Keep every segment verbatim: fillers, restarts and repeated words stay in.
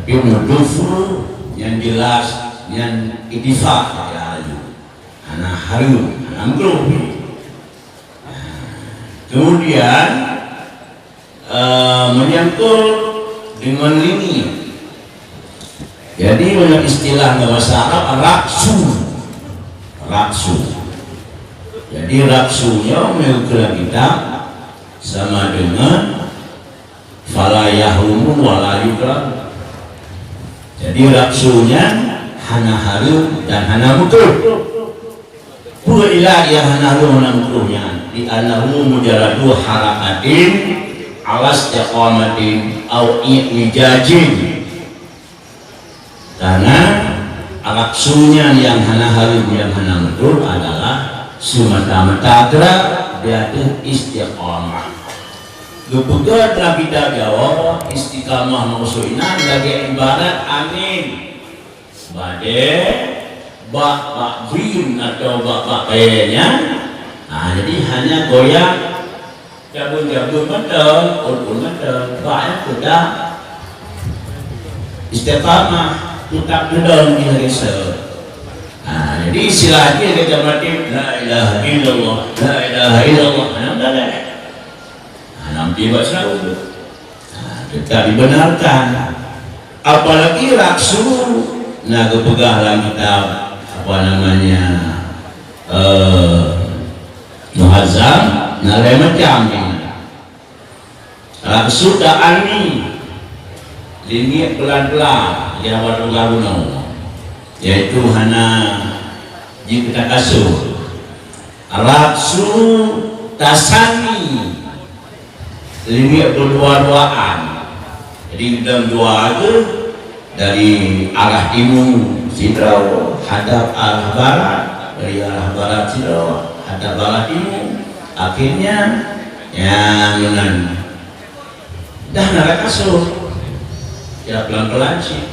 Ilmu dufu nyang jelas, nyang ittifaq ya ayu. Hana hareuem, hana makruh. Kemudian, eh, menyangkut dengan lingi. Jadi, dalam istilah bahasa Arab, raksu. Raksu. Jadi, raksunya menurut kitab sama dengan fala yahrumu wala yukrah. Jadi, raksunya hana hareuem dan hana makruh. Peue ilat nyang hana hareuem hana makruh nyan? Li'annahu mujarradu harakatin ala istiqamatin au i'wijajin. Karena raksunya nyang hana hareuem, nyang hana makruh adalah semata-mata gerak di ateueh istiqamah. Geupeugah dalam kitab Jawa, istiqamah maksud inan lagèe ibarat angén. Badé bak-bak brin atau bak-bak kayèe nyan, ha, jadi hanya goyang cabeueng-cabeueng mantong, phôn-phôn mantong, bak nyan teutab istiqamah, teutab teudong di hari Esok. Ha, jadi istilah jih kata mati, la ilaha illallah, la ilaha illallah. Alhamdulillah. Ha, nanti buat selalu. Ha, tetap dibenarkan. Apalagi raksu, na geupeugah lam kitab, apa namanya, eh, Muhazzam, na lain macam ni. Raksu ta'anni, lingiek pelan-pelan, ya, baru-baru nyoe. Yaitu hana jeuet takasur. Raksu tasanni, lingiek beudua-duaan. Jadi, dong dua geuh dari arah timu sidroe hadap arah barat, dari arah barat sidroe hadap arah timu. Akhirnya, ya, meunan. Dah na takasur. Ya, pelan-pelan cit.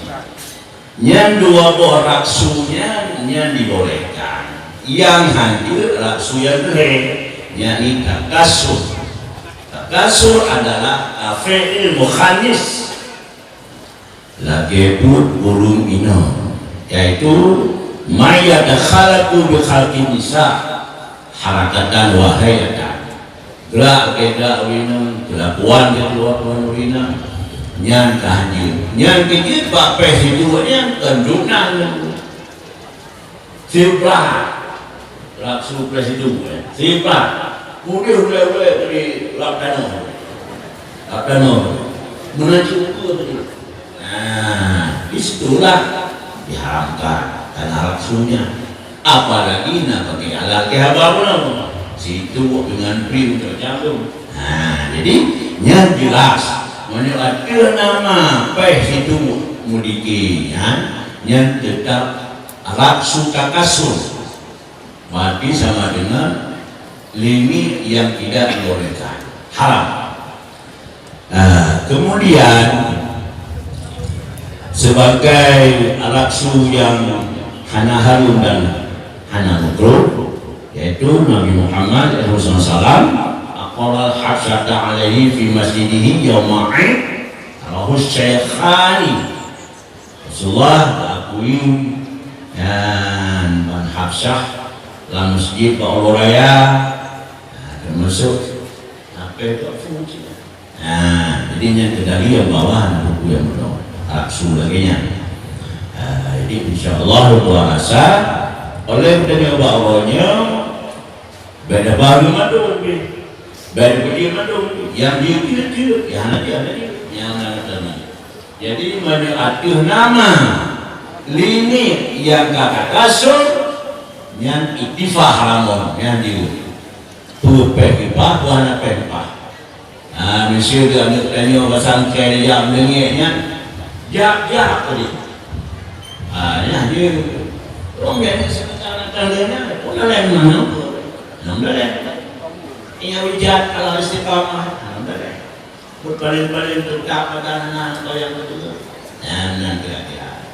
Nyan dua boh raksu nyan, nyan dibolehkan. Nyang hanjeuet raksu nyang keu lhèe, yakni takasur. Takasur adalah, ah, fi'il mukhannas. Lagèe buet ureueng inong, yaitu may yatakhalaqu bi khalqin nisa. Harakatan wa hay'atan. Gerak keu gerak ureueng inong, keulakuan keu keulakuan ureueng inong. Nyan ka hanjeuet. Nyan keu jeuet bak péh sidua nyan kon sunat. Siplah. Raksu péh sidua, eh. Siplah. Udeh ulèe-ulèe tadi lap tanoh. Lap tanoh. Meunan cit ukeue tadi. Nah, di situlah diharamkan karena raksunya. Apalagi na pakai alat keu haba bunoe. Situ dengan prim macam-macam tu. Nah, jadi nyan jelas. Meunyoe ateueh nama péh situ mudiki nyan, nyan tetap raksu takasur. Berarti sama dengan lingiek yang tidak dibolehkan. Haram. Nah, kemudian sebagai raksu yang hana hareuem dan hana makruh, yaitu Nabi Muhammad sallallahu alaihi wasallam aqarral Habsyata alaihi fi masjidihi yauma Id, rawahu Syaikhani. Rasulullah geukui nyan ban Habsyah lam masjid bak uroe raya. Nah, termasuk sampai bak fuji. Nah, jadi nyan keu dalil nyang bawah na buku nyang bunoe. Raksu lagèe nyan. Nah, jadi insya Allah luar biasa. Oleh geutanyoe bak uroe nyoe, bèk na baru mandum pih. Bèk na peujeuet mandum pih. Nyang jeuet, jeuet, jeuet. Nyang hana jeuet, hana jeuet. Nyang na teuma. Jadi, meunyoe ateueh nama lingiek nyang ka takasur, nyan ittifaq haram, nyan jeuet. Peue péh geupah, peue hana péh geupah. Ah, miseue di aneuk tanyoe basangkai jak meulingek nyan, jak, jak tadi. Ah, nyan jeuet. Ureueng biasa sementara tanda nyan, pun lain mana pun. Alhamdulillah. Iya wijat ala istiqamah. Alhamdulillah. Berpaling-paling tetap pada anak atau yang kedua. Nah, nah, kira-kira.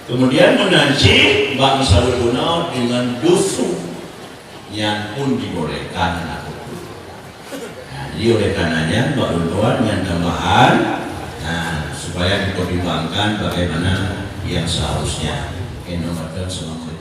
Kemudian meunan cit bak meusaweue bunoe dengan dufu, nyan pun dibolehkan aneuk cucu. Nah, jadi oleh karenanya bak ulôn tuan nyan tambahan, nah, supaya Supaya dipertimbangkan bagaimana yang seharusnya. Inna matan selamanya.